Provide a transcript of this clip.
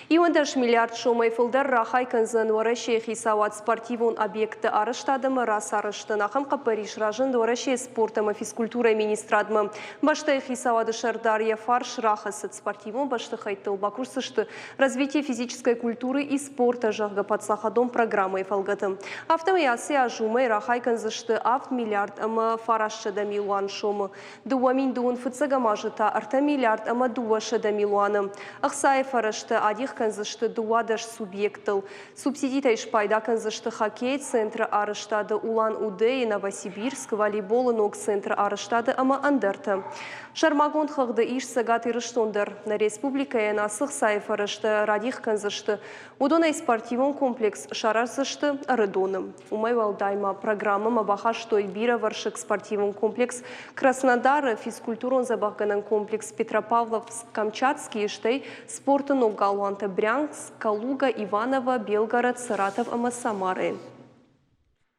11 миллиард сомӕй фылдӕр рахай кӕндзӕн Уӕрӕсейы хицауад спортивон объектты арӕзтад ӕмӕ рацарӕзтӕн. Ахӕм хъӕппӕрис разынд Уӕрӕсейы спорт ӕмӕ физкультурӕйы министрадмӕ. Бӕстӕйы хицауады сӕрдар йӕ фарс рахӕцыд. Спортивон бӕстыхӕйттыл бакусдзысты «Развитие физической культуры и спорта», зӕгъгӕ, паддзахадон программӕйы фӕлгӕты. Афтӕмӕй ацы аз уымӕй рахай кӕндзысты 7 миллиард ӕмӕ 900 милуан сомы. 2000 фыццӕгӕм азы та 3 миллиард ӕмӕ 200 милуаны. Ӕхцайы фӕрӕзтӕ адих кӕндзысты 12 субъектыл. Субсидитӕй спайда кӕндзысты хоккейы центры арӕзтады Улан-Удэйы, Новосибирск, волейболы ног центры арӕзтады ӕмӕ ӕндӕртӕ. Сӕрмагонд хыгъды ис Цӕгат Ирыстон дӕр. Нӕ республикӕйӕн ацы ӕхцайы фӕрӕзтӕ радих кӕндзысты. Уыдонӕй спортивон комплекс сараздзысты Ӕрыдоны. Уымӕй уӕлдай ма программӕмӕ бахастой бирӕвӕрсыг спортивон комплекс Краснодары, физкультурон-дзӕбӕхгӕнӕн комплекс Петропавловск-Камчатскийы, стӕй спорты ног галуантӕ Брянск, Калуга, Иваново, Белгород, Саратов ӕмӕ Самарӕйы.